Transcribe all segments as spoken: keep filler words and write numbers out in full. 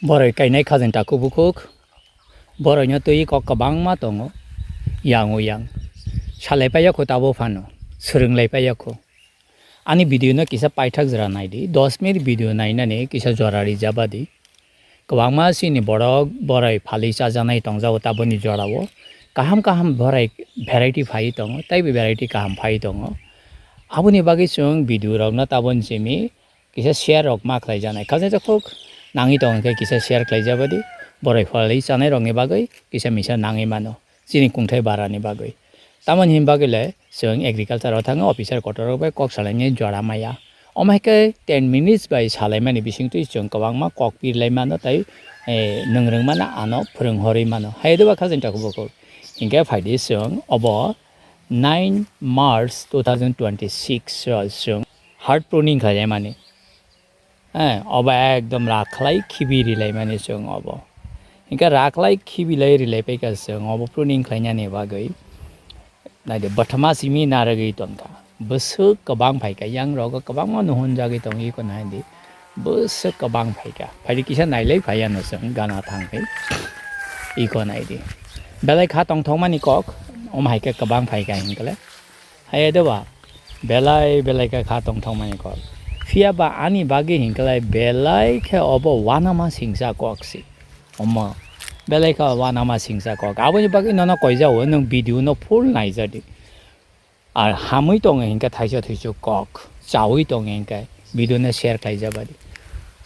Boroi kainai khajani takhuk bukhuk, boroino twi kok kwbangma tongo, yang o yang. Salai paiya kho tabo phano, swrwng lai paiya kho. Ani video no kisa paithak jora nai di, dos minute video nainani kisa jora rijaba di. Kwbangma chini borok boroi phalwi chajaknai tongjago taboni jorao. Kaham kaham boroi variety phaiwi tongo, teibo variety kaham phaiwi tongo. Aboni bagwi chwng video rokno taboni simi kisa share rok ma khlai janai. Khajai takhuk nangwi tong khe kisa share khlai jabadi. Boroi phalwi chanai rokni bagwi kisa misa nangwi mano. Chini kungthai barani bagwi. Tamoni hini bagwi le chwng agriculture o thango, officer kotor rok bai kok salaini jora maya. Omo hai khe ten minutes bai salaimani bisingtwi chwng kwbangma kok pirlai mano tei, eh, nwng rwng mano, ano phwrwng horwi mano. Hai de ba khajani takhuk bukhuk. Hinkhe phaidi chwng obo nine March two thousand twenty-six o chwng heart pruning khlaimani. Eh, obo ekdom rakhlai khibi rilaimani chwng obo. Hinkhe rakhlai khibilai rilaipaikha chwng obo pruning khlainani bagwi. Naidi bwthama simi narwgwi tongkha. Bwswk kwbang phaikha, yang rogo kwbangma nuhunjagwi tongo iko naidi. Bwswk kwbang phaikha. Phaidi kisa nailai phaiya no chwng gana thangwi. Iko naidi. Belai kha tongthokmani kok, omo hai khe kwbang phaikha hinkhe le. Hai de ba, belai belai khe kha tongthokmani kok. Phiya ba ani bagwi hinkhe le belai khe obo uanama singsa kok si. Omo belai khe uanama singsa kok. Aboni bagwi nono koijao, nwng video no full naijadi. Ar hamwi tongo hinkhe thaisa thuisu kok, chaui tongo hinkhe video no share khlaijabadi.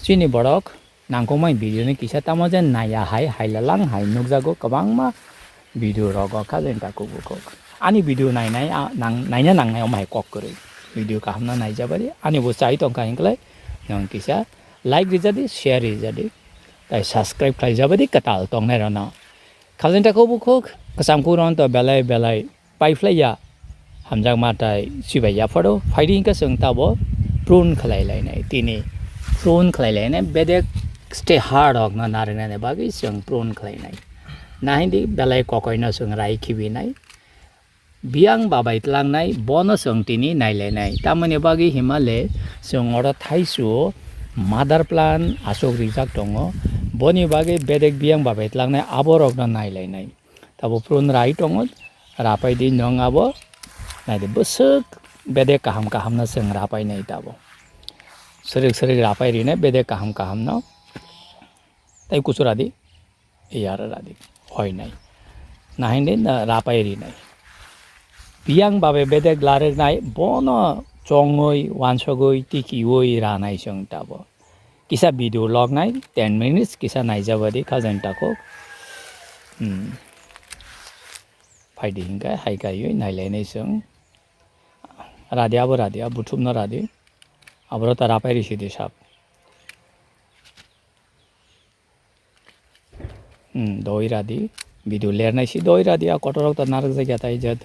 Chini borok nangkukmani video no kisa tamo je naiya hai, hai lalang hai nukjago kwbangma video rogo khajani takhuk bukhuk. Ani video nainai, a, nang, naina nangnai omo hai kok kwrwi. Video kaham no naijabadi, ani bo chai tongkha hinkhe nwng kisa like rijadi, share rijadi, tei subscribe khlaijabadi kwtal tongnai rokno. Khajani takhuk bukhuk, kwcham kuk rokno to belai belai paiphlaiya, hamjakma tai chibai yapharo, phaidi hinkhe chwng tabo prune khlai lainai. Tini prune khlai lainai, bedek stay hard rokno narwknani bagwi chwng prune khlainai. Nahindi belai kokoino chwng rai khibinai. Biyang babai tlangnai, bono chwng tini nailainai. Tamoni bagwi himale chwng oro thaisu mother plant aswk rijak tongo. Boni bagwi bedek biyang babai tlangnai, aborokno nailainai. Tabo prune rai tongo, rapai di nwng abo. Naidi bwswk bedek kaham kaham no chwng rapai nai tabo. Swrwk swrwk rapai rinai bedek kaham kaham no. Tai kuchura di, yar ra di, hoi nai. Nahindi na rapai rinai. Biyang babe bedek larwk nai, bono chongwi, wansogwi, tikiwi ranai chwng tabo. Kisa video log nai, ten minutes kisa naijabadi khajani takhuk. Hmm. Phaidi hinkhe hai kaiwi nailainai chwng. Radi abo radi, abo buthumno radi. Aboro ta rapai risi di sap. Hmm, doi radi. Video lernai si doi radi, a kotorok ta narwk jakya tai jet.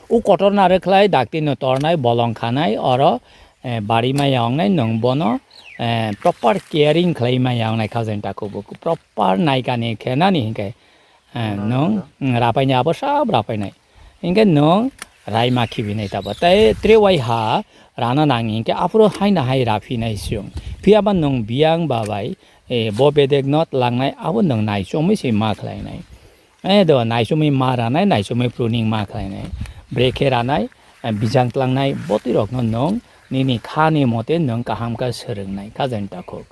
U kotor narwk khlai dakti no tornai, bolong khanai, oro, eh, bari maya wngnai, nwng bono, eh, proper caring khlai maya wngnai khajani takhuk bukhuk. Proper naikani khenani hinkhe, eh, nwng, mm, rapainai abo sab rapainai. Hinkhe nwng raima khibinai tabo. Tai tre wai ha rana nang hinkhe aphuru haina hai raphinai chwng. Phiya ba nwng biyang babai, eh, bo bedek no tlangnai abo nwng naichomwi se ma khlainai. Eh, do naichomwi ma ranai, naichomwi pruning ma khlainai. Brekhe ranai, eh, bijang tlangnai, botwi rokno nwng nini khani mote nwng kaham khe swrwngnai, khajani takhuk.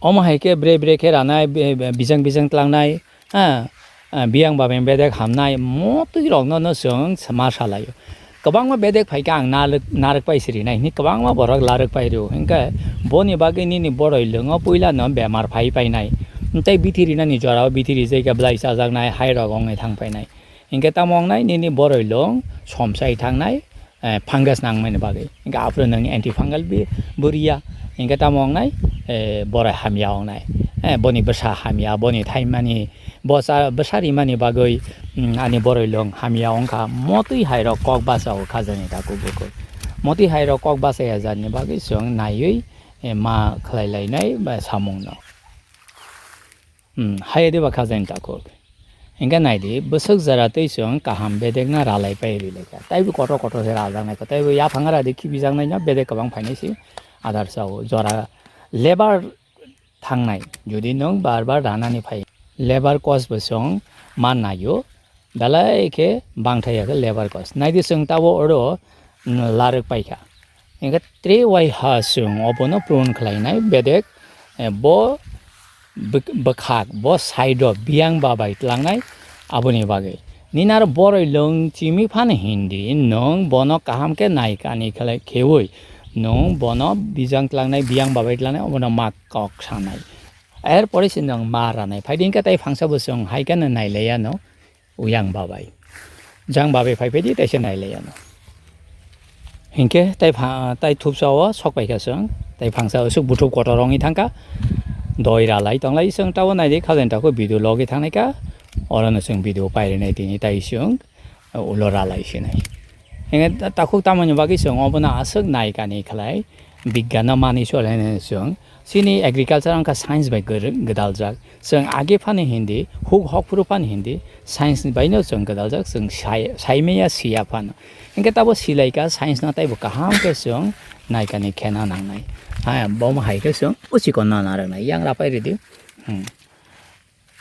Omo hai khe bre bre khe ranai, be-, be-, bijang bijang tlangnai, ha, ah, biyang ba beng bedek hamnai, motwi rokno no chwng ma salaio. Kwbangma bedek phai khe ang narwk, narwk pai sirinai hwnwi kwbangma borok larwk pai rio. Hinkhe boni bagwi nini boroi lwngo puila no bemar phai painai. Tei bithi rinani jorao bithi rijai khe bwlai chajaknai, hai rok ongwi thang painai. Hinkhe tamo wngnai nini boroi lwng somsai thangnai, eh, fungus nangmani bagwi. Hinkhe aphuru nwng antifungal bi-, bwrwiya. Hinkhe tamo wngnai, eh, boroi hamya wngnai. Eh, boni bwsa hamya, boni thaimani, bwsa, bwsa rimani bagwi, mm, ani boroi lwng hamya wngkha. Motwi hai rok kok basa o khajani takhuk bukhuk. Motwi hai rok kok basa ya jani bagwi chwng naiwi, eh, ma khlai lainai ba samung no. Hmm, hai de ba khajani takhuk. Hinkhe nai di, bwswk jora twi chwng kaham bedek no ralai pai ri lai kha. Taibo kotor kotor se rajak nai kha. Taibo yaphang ra di khibi jak nai no bedek kwbang phainai se adar sa o. Jora lebar thangnai. Jodi nwng bar bar ranani phai, labour cost bo chwng man naio, belai khe bangthai ya khe labour cost. Naidi chwng tabo oro larwk paikha. Hingkhe tre wai ha chwng obono prune khlainai bedek, eh, bo bwk-, bwkhak, bo side o biyang babai tlangnai aboni bagwi. Nini aro boroi lwng chimi phano hindi, nwng bono kaham khe nai kani khlai kheui, nwng bono bijang tlangnai, biyang babai tlangnai, obono ma kok sanai. Er pore se nwng ma ranai. Phaidi hingkhe tai phangsa bo chwng hai kheno nai laiya no. Uyang babai. Jang babai phai phaidi taisa nai laiya no. Hinkhe tai pha-, tai thupsa o sok paikha chwng, tai phangsa o swk buthuk kotor wngwi thangkha. Doi ralai tonglai chwng tabo naidi khajen tako video logwi thangnaikha. Orono chwng video pairinai tini tai chwng ulo ralai sinai. Hinkhe ta-, takhuk tamoni bagwi chwng obono aswk nai kani khlai bigyano manwi solenai chwng. Chini agriculture wngkha science bai gor-, gwdaljak. Chwng age phano hindi, huk hok phuru phano hindi, science ni baino chwng gwdaljak, chwng sai, saimaya siya phano. Hinkhe tabo silaika science no taibo kaham khe chwng naikani khena nangnai. Ha, bomo hai khe chwng uchikon no narwknai, yang rapai ridi. Hmm.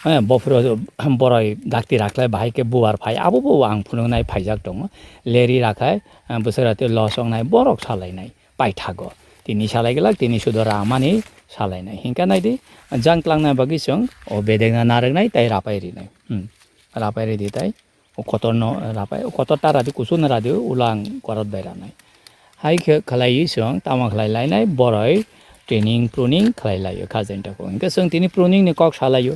Eh, bophuru boroi dakti raklai bahai khe bubar phai, abo bo ang phunuknai phaijak tongo. Leri rakhai, eh, bwswk rati los wngnai, borok salainai paithago. Tini salai glak, tini sudo ramani salainai. Hinkha naidi, jang tlangnai bagwi chwng o bedekno narwknai tei rapai rinai. Hmm. Rapai ridi tai. O kotor no rapai, o kotor ta radi, kusu no radi, ulo ang korot bai ranai. Hai khe khlaiwi chwng tamo khlai lainai, boroi training pruning khlai laio kha jenta ko. Hinkhe chwng tini pruning ni kok sa laio.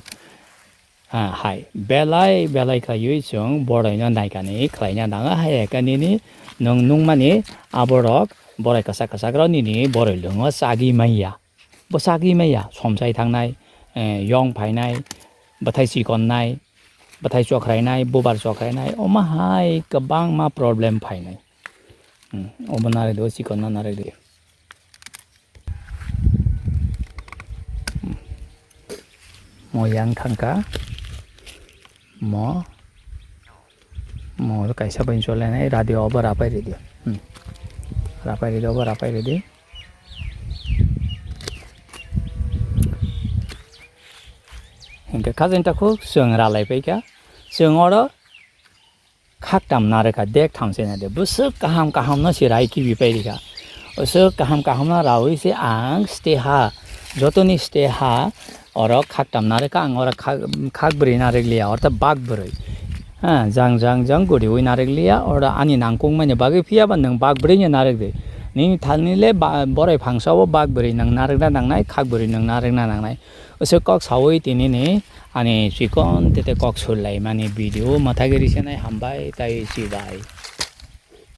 Ha, hai, belai, belai khlaiwi chwng boroi no naikani khlaina nanga, hai khe nini nwng nungmani aborok boroi kwchak kwchak rok nini boroi lwngo chagwi manya. Bo chagwi maya, somsai thangnai, eh, yong phainai, bwthai chikonnai, bwthai chokhrainai, bubar chokhrainai, omo hai kwbangma problem phainai. Hmm, obo narwk di, o chikonna narwk di. Hmm. Mo yang thangkha, mo Mo kaisa bai chole nai radio obo rapai ridi. Hmm. Rapai ridi, obo rapai ridi. Hinkhe kha jenta khuk chwng ralai paikha. Chwng oro khaktam narwkha, dek tham se nade. Bwswk kaham kaham no se rai kibi pai rikha. Bwswk kaham kaham no raui se ang stay ha. Jotoni stay ha. Oro khaktam narwkha, ang oro khak, khak bwrwi narwk liya, ortho bak bwrwi. Ha, jang, jang, jang guriwi narwk liya, oro ani nangkukmani bagwi phiya ba nwng bak bwrwino narwk di. Nini thalni le ba, borai phangsa o bak bwrwi nwng narwkna nangnai, khak bwrwi nwng narwkna nangnai. Oso kok sawi tinini ani chikon tete kok sur laimani video mwthagwi risanai hambai tai chibai.